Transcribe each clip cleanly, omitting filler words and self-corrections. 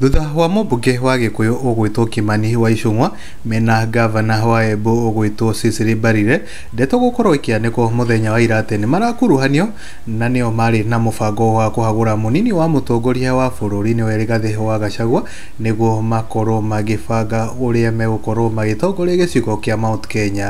Thutha wa mũmbunge wa Gĩkũyũ ũgwĩtwo Kimani wa Ichung'wa mena ngavana wa Embu ũgwĩtwo Cecily Mbarire ndeto gũkorwo ikĩanĩkwo mũthenya wa ira atĩ nĩmarakuruhanio na nĩo marĩ na mũbango wa kũhagũra mũnini wa mũtongoria wa bũrũri nĩwe Rigathĩ wa Gachagua nĩguo makorwo magĩbanga ũrĩa megũkorwo magĩtongoria gĩcigo kĩa Mount Kenya.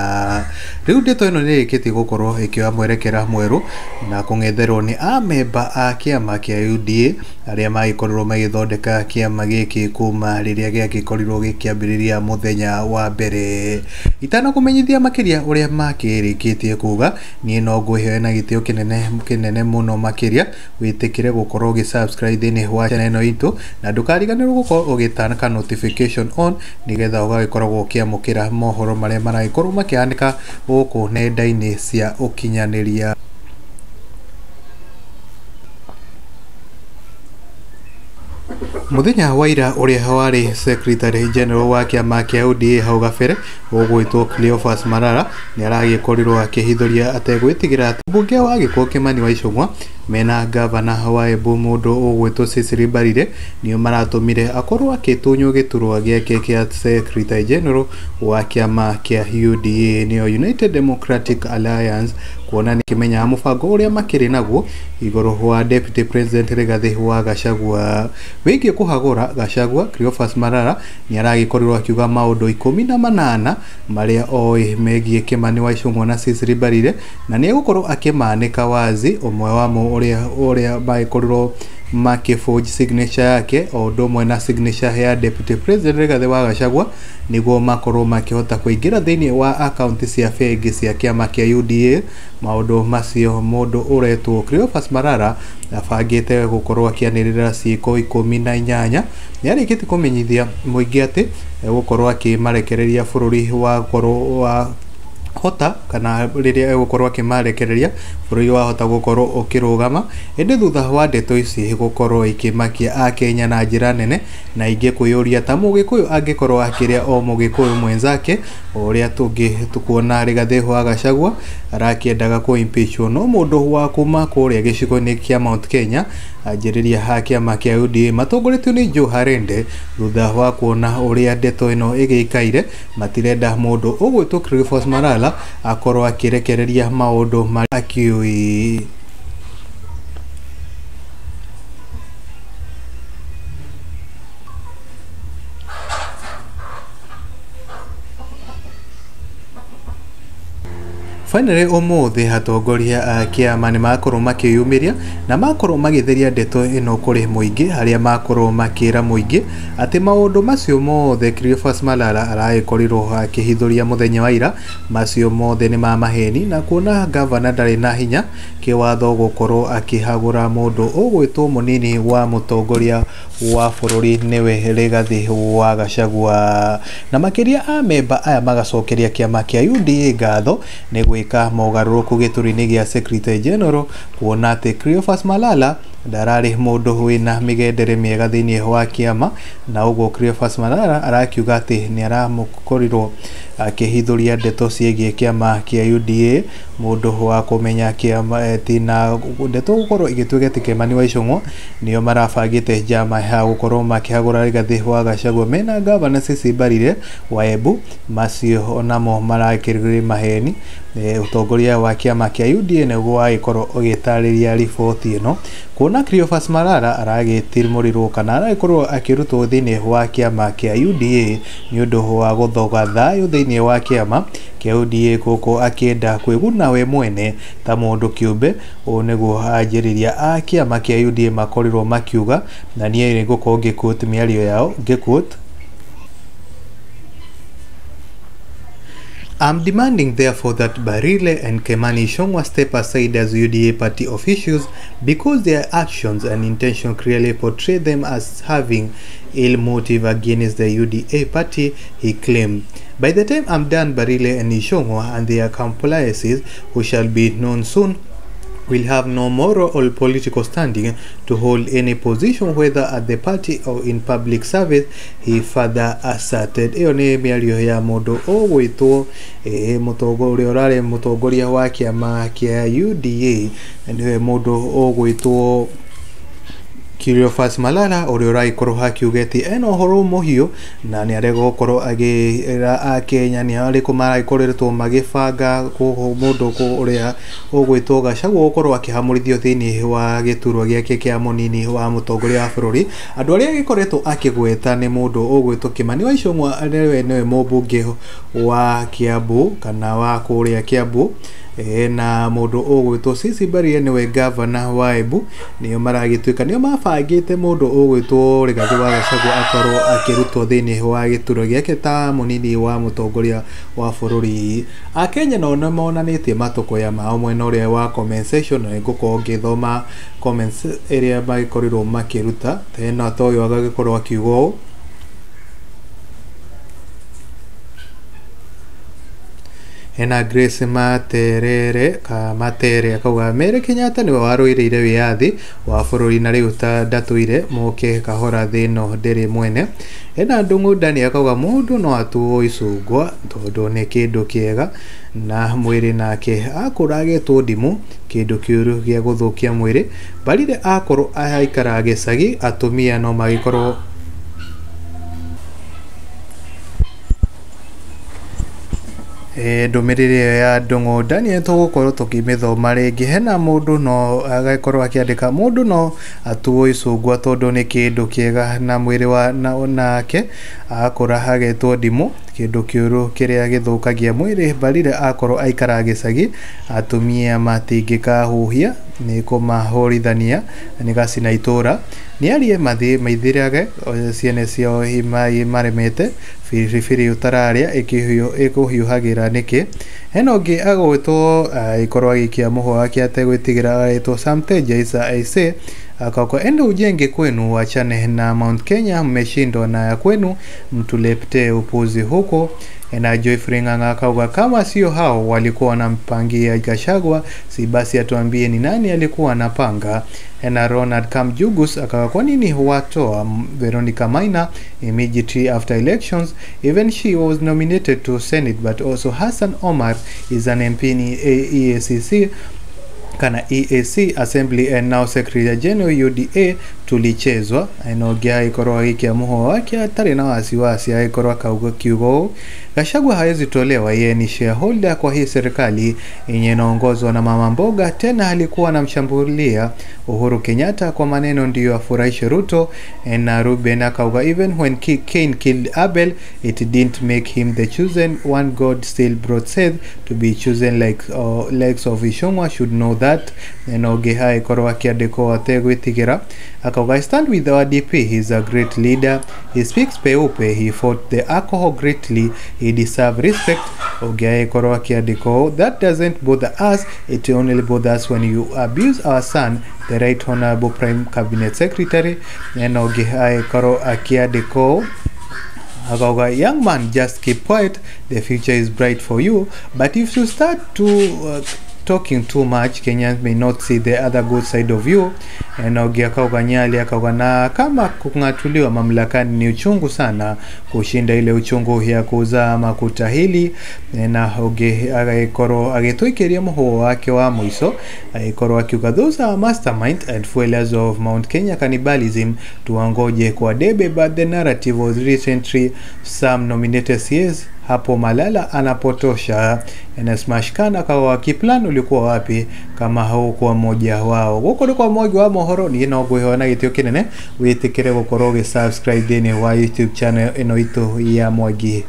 Rĩu ndeto ĩno nĩrĩkĩtie gũkorwo ĩkĩoya mwerekera mwerũ na kũng'etherwo nĩ amemba a kĩama kĩa UDA arĩa magĩkorirwo magĩthondeka kĩama gĩkĩ kuma rĩrĩa gĩagĩkorirwo gĩkĩambĩrĩria mũthenya wa mbere. Itanakũmenyithia makĩria ũrĩa makĩrĩkĩtie kuga, niĩ no ngwĩhoe na gĩtĩo kĩnene mũno makĩria wĩtĩkĩre gũkorwo ũgĩ subscribe thĩinĩ wa channel ĩno itũ na ndũkariganĩrwo gũkorwo ũgĩtana notification on nĩgetha ũgagĩkoragwo ũkĩamũkĩra mohoro marĩa maragĩkorwo makĩhanĩka gũkũ nenda-inĩ cia ũkinyanĩria. Mũthenya wa ira ũrĩa warĩ Secretary General wa kĩama kĩa UDA hau gabere ũgwĩtwo Cleophas Malala nĩ aragĩkorirwo akĩhithũria ategwĩtigĩra atĩ mbunge wa Gĩkũyũ Kimani wa Ichung'wa mena ngavana wa Embu mũndũ ũgwĩtwo Cecily Mbarire nĩo maratũmire akorwo agĩtunywo gĩturwa gĩake kĩa Secretary General wa kĩama kĩa UDA nĩyo United Democratic Alliance kuona nĩ kĩmenyaga mũbango ũrĩa makĩrĩ naguo igũrũ wa Deputy President Rigathĩ wa Gachagua. Wĩgiĩ kũhagũra Gachagua, Cleophas Malala nĩ aragĩkorirwo akiuga maũndũ 18 marĩa oĩ megiĩ Kimani wa Ichung'wa na Cecily Mbarire na nĩ egũkorwo akĩmanĩka wazi ũmwe wamo ũrĩa magĩkorirwo makĩforge signature yake o ũndũ ũmwe na signature ya Deputy President Rigathĩ wa Gachagua nĩguo makorwo makĩhota kũingĩra thĩinĩ wa akaunti cia bengi cia kĩama kĩa UDA. Maũndũ macio mũndũ ũretwo Cleophas Malala abangĩte gũkorwo akĩanĩrĩra ciĩko 18 nĩarĩkĩtie kũmenyithia mũingĩ atĩ egũkorwo akĩmarekereria bũrũri wa korwo wa hota kana rĩrĩa egũkorwo akĩmarekereria bũrũri wahota gũkorwo ũkĩrũgama. Ĩndĩ thutha wa ndeto ici gũkorwo ikĩmakia akenya na njĩra nene na ingĩ kwĩyũria ta mũgĩkũyũ angĩkorwo akĩrĩa o mũgĩkũyũ mwenzake ũrĩa tũngĩ tukuona Rigathĩ wa Gachagua arakĩendaga kũ impeachwo no mũndũ wa kuma kũrĩa gĩcigo-inĩ kĩa Mount Kenya anjĩrĩria ha kĩama kĩa UDA matongoretio nĩ Joe Harende thutha wa kuona ũrĩa ndeto ĩno ĩgĩikaire matirenda mũndũ ũgwĩtwo Cleophas Malala akorwo akĩrekereria maũndũ marĩa akĩũĩ. Finally ũmũthĩ atongoria a kĩama nĩ makorwo makĩyumĩria na makorwo magĩtheria ndeto ĩno kũrĩ mũingĩ harĩa makorwo makĩra mũingĩ atĩ maũndũ macio mothe Cleophas Malala aragĩkorirwo akĩhithũria mũthenya wa ira macio mothe nĩ ma maheni na kuona ngavana ndarĩ na hinya kĩwatho gũkorwo akĩhagũra mũndũ ũgwĩtwo mũnini wa mũtongoria wa bũrũri nĩwe Rigathĩ wa Gachagua. Na makĩria amemba aya magacokeria kĩama kĩa UDA ngatho nĩ gwĩka mogarũrũku gĩturwa-inĩ gĩa Secretary General kuona atĩ Cleophas Malala ndararĩ mũndũ wĩna mĩgendere mĩega thĩinĩ wa kĩama na ũguo Cleophas Malala arakiuga atĩ nĩ aramũkorirwo akĩhithũria ndeto ciĩgiĩ kĩama kĩa UDA mũndũ wa kũmenya kĩama na ndeto gũkorwo igĩtuĩka atĩ Kimani wa Ichung'wa nĩo marabangĩte njama ya gũkorwo makĩhagũra Rigathĩ wa Gachagua mena ngavana Cecily Mbarire wa Embu macio onamo marakĩrĩ maheni. Ũtongoria wa kĩama kĩa UDA nĩguo wagĩkorwo ũgĩtarĩria riboti ĩno kuona Cleophas Malala aragĩtimũrirwo kana aragĩkorwo akĩrutwo thĩinĩ wa kĩama kĩa UDA nĩ ũndũ wa gũthoga thayũ thĩinĩ wa kĩama kĩa UDA gũkũ akĩenda kwĩguna we mwene ta mũndũ kĩũmbe. Ũũ nĩguo anjĩrĩria a kĩama kĩa UDA makorirwo makiuga na niĩ nĩngũkorwo ngĩ quote mĩario yao ngĩ quote I'm demanding therefore that Barile and Kimani Ichung'wa step aside as UDA party officials because their actions and intention clearly portray them as having ill motive against the UDA party, he claimed. By the time I'm done, Barile and Ichung'wa and their accomplices, who shall be known soon, will have no moral or political standing to hold any position whether at the party or in public service, he further asserted. Ĩyo nĩ mĩario ya mũndũ ũgwĩtwo mũtongoria ũrĩa ũrarĩ mũtongoria wa kĩama kĩa UDA nĩwe mũndũ ũgwĩtwo Cleophas Malala ũrĩa ũragĩkorwo akiuga atĩ ena ũhoro mũhiũ na nĩ arega gũkorwo agĩra akenya nĩ arĩkũ maragĩkoretwo magĩbanga mũndũ ũrĩa ũgwĩtwo Gachagua gũkorwo akĩhamũrithio thĩinĩ wa gĩturwa gĩake kĩa mũnini wa mũtongoria wa bũrũri. Andũ arĩa agĩkoretwo akĩgweta nĩ mũndũ ũgwĩtwo Kimani wa Ichung'wa, nĩwe nĩwe mũmbunge wa Kiambu kana wa kũrĩa Kiambu, na mũndũ ũgwĩtwo Cecily Mbarire nĩwe gavana wa Embu. Nĩo maragĩtuĩka nĩo mabangĩte mũndũ ũgwĩtwo Rigathĩ wa Gachagua akorwo akĩrutwo thĩinĩ wa gĩturwa gĩake ta mũnini wa mũtongoria wa bũrũri. Akenya nao nĩ monanĩtie matũkũya mao mwena ũrĩa wa comment section, na nĩngũkorwo ngĩthoma comments ĩrĩa magĩkorirwo makĩruta. Tena ta ũyũ agagĩkorwo akiuga ũũ: Hena Grace Materere ka Matere akauga Mary Kenyatta niwe warũĩrĩire wĩyathi wa bũrũri na rĩu ta ndatũire moke kahora thĩ ĩno ndĩrĩ mwene. Hena Ndung'u Dani akauga mũndũ no atuo icungwa tondũ nĩ kĩndũ kĩega na mwĩrĩ, nake akũra agetwo ndimũ kĩndũ kĩũru gĩa gũthũkia mwĩrĩ. Mbarire akorwo aikara gĩcagi atumia no magĩkorwo ndũmĩrĩri ĩyo ya Ndung'u Daniel tũgũkorwo tũkĩmĩthoma rĩngĩ. Hena mũndũ no agĩkorwo akĩandĩka mũndũ no atuo icungwa tondũ nĩ kĩndũ kĩega na mwĩrĩ wa nake akũra agetwo ndimũ kĩndũ kĩũru kĩrĩa gĩthũkagia mwĩrĩ. Mbarire akorwo aikara gĩcagi atumia matingĩkahuhia nĩ kũmahũrithania nĩ gacina itũra. Nĩarie maithĩrage ciene ciao maremete biribiri ũtararĩa ĩkũhiũhagĩra nĩkĩ. Hena ũngĩ agwĩtwo agĩkorwo agĩikia mũhwa wake ategwĩtigĩra agĩtwo Sam Teja Isa Aise akauga enda ujenge kwenu, wachane na Mount Kenya, mmeshindwa na ya kwenu, mtuletee upuzi huko. Na Joyfrey Ng'ang'a akauga kama sio hao walikuwa wanampangia Gachagua, si basi atuambie ni nani alikuwa anapanga. Na Ronald Kamjugus akawa kwa nini huwatoa Veronica Maina immediately after elections, even she was nominated to Senate, but also Hassan Omar is an MP in EACC kana EAC Assembly and now Secretary General UDA. Tulichezwa. Enogia ikorwo agikia muhwa wake atarĩ na wasiwasi agĩkorwo akauga kiugo Gachagua hawezi tolewa, yeye ni shareholder kwa hii serikali yenye inaongozwa na mama mboga. Tena alikuwa anamshambulia Uhuru Kenyatta kwa maneno ndiyo afurahishe Ruto. Na Ruben akauga even when Cain killed Abel it didn't make him the chosen one, God still brought Seth to be chosen, like likes of Ichung'wa should know that. Enoge agĩkorwo akĩandĩkwo ategwĩtigĩra akauga I stand with our DP, he is a great leader, he speaks peupe, he fought the alcohol greatly, he deserves respect. Ũngĩ agĩkorwo akĩandĩkwo that doesn't bother us, it only bothers when you abuse our son the right honorable prime cabinet secretary. Na ũngĩ agĩkorwo akĩandĩkwo akauga young man just keep quiet, the future is bright for you, but if you start to talking too much Kenyans may not see the other good side of you. Na ũngĩ akauga Nyali akauga na kama kung'atuliwa mamlakani ni uchungu sana kushinda ile uchungu ya kuzaa ama kutahili. Na ũngĩ agĩkorwo agĩtũikĩria mũhũa wake wa mũico agĩkorwo akiuga those are mastermind and fuelers of Mount Kenya cannibalism, tuwangoje kwa debe, but the narrative was recently some nominated CS hapo Malala anapotosha. Na Smash Khan akawa kiplan ulikuwa wapi kama haukuwa mmoja wao. Gũkũ nĩ kwa Mwangi wa Mohoro, niĩ no ngwĩhoya na gĩtĩo kĩnene wĩtĩkĩre gũkorwo ũgĩ subscribe thĩinĩ wa YouTube channel ĩno itũ ya Mwangi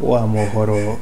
wa Mohoro.